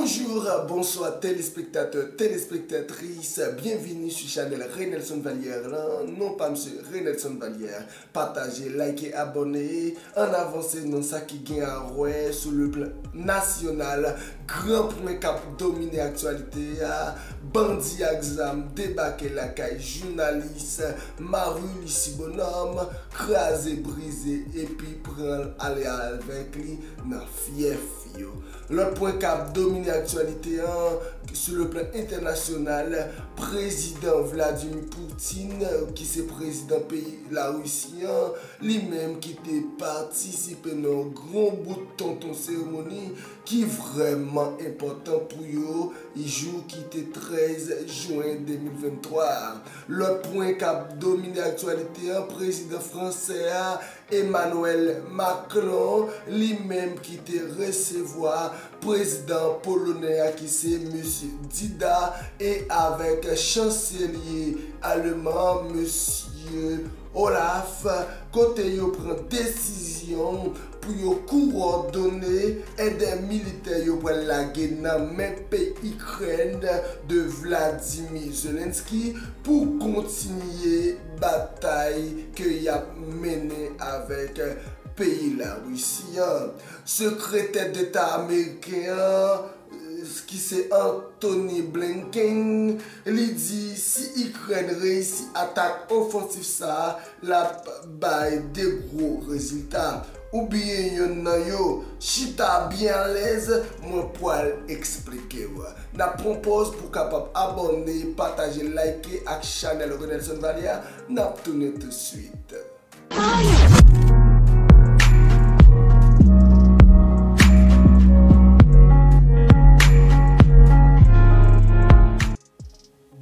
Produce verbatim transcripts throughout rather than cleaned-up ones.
Bonjou, bonswa, telespektatè, telespektatris, byenvini sou chanèl Renelson Vallière lan. Non pa m se Renelson Vallière. Pataje, like, abòne, ann avanse nan sa ki gen a wè sou le plan nasyonal. Gran pwen k ap domine aktyalite a, bandi ak zam debake lakay jounalis Marie Lucie Bonhomme, kraze, brize, epi pran l ale avèk li nan fyèf yo. Lòt pwen k ap domine aktyalite an, sou le plan entènasyonal, prezidan Vladimir Putin, ki se prezidan peyi Larisi an, li menm ki te patisipe nan yon gran bout tonton seremoni ki vrèman enpòtan pou yo, jou ki te trèz jen de mil venntwa a. Lòt pwen k ap domine aktyalite an, prezidan fransè a, Emmanuel Macron, li menm ki te resevwa prezidan polonè a ki se mesye Duda e avèk chanselye aleman mesye Olaf, kote yo pran desizyon pou yo kowòdone èd militè yo pral lage nan men peyi Ikrèn de Vladimir Zelensky pou kontinye batay ke y ap mennen avèk peyi Larisi an. Sekretè Deta ameriken an, ki se Antony Blinken, li di si Ikrèn reyisi atak ofansif sa a, l ap bay de gwo rezilta. Oubyen yonn nan yo, chita byen alèz, mwen pral eksplike w. N ap pran pòz pou w kapab abòne, pataje, like ak chanèl Renelson Vallière. N ap tounen tousuit.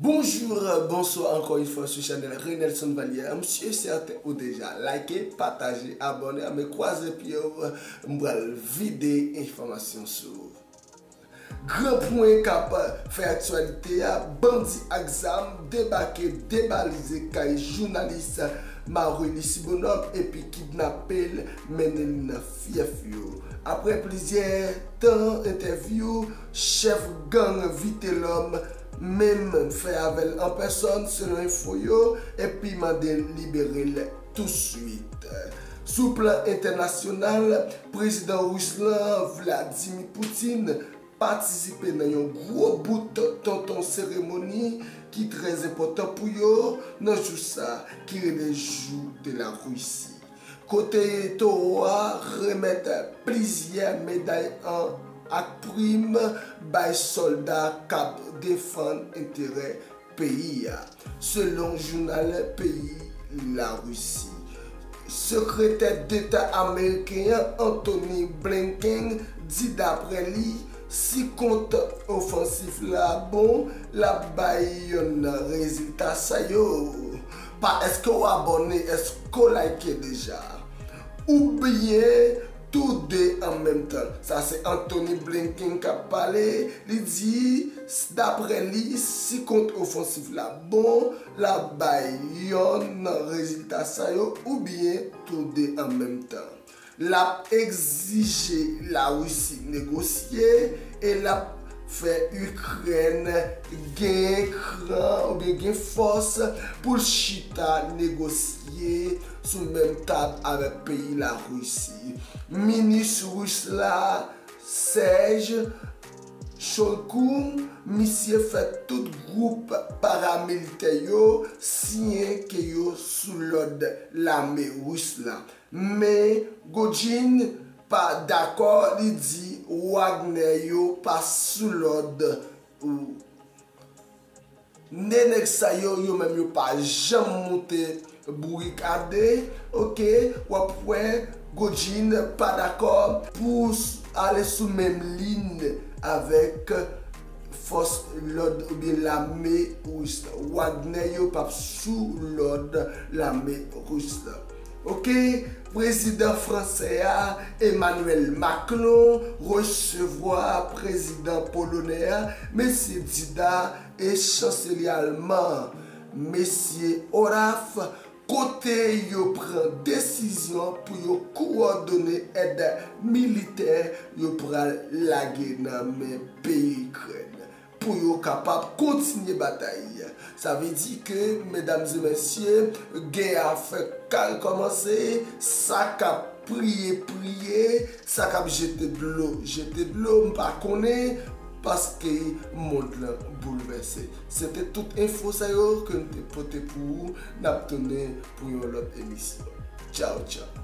Bonjou, bonswa ankò yon fwa sou chanèl Renelson Vallière. M si e sèten ou deja like, pataje, abòne, men kwaze pye w, m pral vide enfòmasyon sou ou. Gran pwen k ap fè aktyalite a, bandi ak zam debake, debalize kay jounalis Marie Lucie Bonhomme epi kidnape l, mennen l nan fyèf yo. Apre plizyè tan entèvyou, chèf gang Vitelhomme menm fè avè l an pèsòn, selon enfo yo, epi mande l libere l touswit. Sou plan entènasyonal, prezidan ris lan, Vladimir Putin, patisipe nan yon gwo bout tonton seremoni ki trè enpòtan pou yo nan jou sa, ki rele Jour de la Russie, kote towo a remèt plizyè meday an ak prim bay sòlda k ap defann enterè peyi a, selon jounal peyi Larisi. Sekretè Deta ameriken an, Antony Blinken, di daprè li, si kont ofansif la bon, l ap bay yonn nan rezilta sa yo. Pa èske w abòne, èske w like deja? Oubyen tou de an menm tan? Sa se Antony Blinken k ap pale. Li di, s- daprè li, si kont ofansif la bon, l ap bay yonn nan rezilta sa yo oubyen tou de an menm tan. L ap egzije Larisi negosye e l ap fè Ikrèn gen kran oubyen gen fòs pou l chita negosye sou menm tab avèk peyi Larisi. Minis ris la, Serge Shoigu, misye fè tout gwoup paramilitè yo siyen ke yo sou lòd lame ris la. Men Gojin pa dakò, li di Wagner yo pa sou lòd ou. De nèg sa yo, yo menm yo pa janm moute bourikade, oke, w ap wè Gojin pa dakò pou s- ale sou menm liy avèk fòs lòd oubyen lame ris la. Wagner yo p ap sou lòd lame ris la. Oke, prezidan fransè a, Emmanuel Macron, resevwa prezidan polonè a, mesye Duda, e chanselye alman, mesye Olaf, kote yo pran desizyon pou yo kowòdone èd militè yo pral lage nan men peyi Ikrèn pou yo kapab kontinye batay. Sa vle di ke, medam e mesye, gè a fèk kòmanse, sa k ap priye, priye, sa k ap jete dlo, jete dlo, m pa konnen, paske mond lan boulvèse. Se te tout enfo sa yo ke m te pote pou ou, n ap tounen pou yon lòt emisyon. Tchaw, tchaw.